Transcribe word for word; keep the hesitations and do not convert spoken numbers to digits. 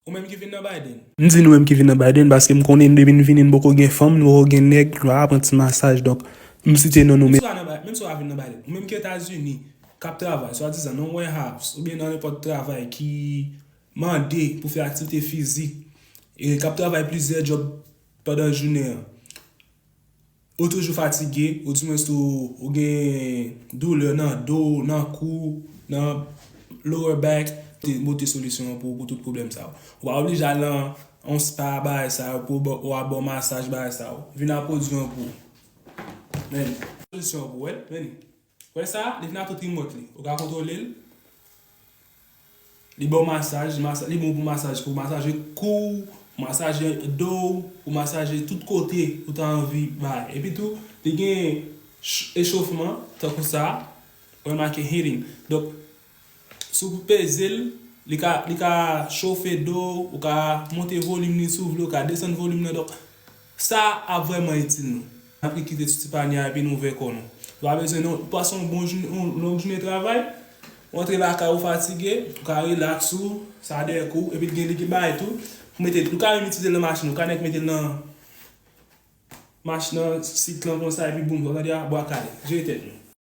Ou menm ki vin nan Biden. M di nou menm ki vin nan Biden paske m konnen depi n vini n poko gen fanm, n poko gen nèg, nou pa pran ti masaj. Donk, m site non nou menm. Menm si w pa vin nan Biden, ou menm ki Etazini, k ap travay, swadizan nan warehouse, oubyen nan nenpòt travay ki mande pou fè aktivite fizik, e k ap travay plizyè djòb pandan jounen an. Ou toujou fatige, oudimwens tou ou gen doulè nan do, nan kou, nan lower back, te pote solisyon an pou, pou tout pwoblèm sa yo. Ou pa oblije al nan yon spa bagay sa yo pou w ba w masaj bagay sa yo. Vin ak pwodui an pou ou. Men, solisyon an pou ou, men. Wè sa, li vin ak tout remote li. Ou ka kontwole l. Li ba w masaj, li bon pou masaj, pou masaje kou w, masaje do w, pou masaje tout kote ou ta anvi bay. Epi tou, li gen echofman, tankou sa, ou remake heating. Donk, si w peze l, li ka, li ka chofe do w, ou ka monte volim li si w vle, ou ka desann volim nan. Donk, sa ap vrèman itil nou. N ap kite ti panye a epi n ouvè kò nou. Ou pa bezwen non, pase yon bon jounen, yon long jounen travay, ou antre lakay ou fatige, ou ka rilaks ou, sa dèyè kou, epi l gen li ki bay tou. Ou mete, ou ka menm itilize l nan machin, ou ka nèk mete l nan machin nan, sit lan konsa, epi boum, ou tande a, bwa kale, jere tèt nou.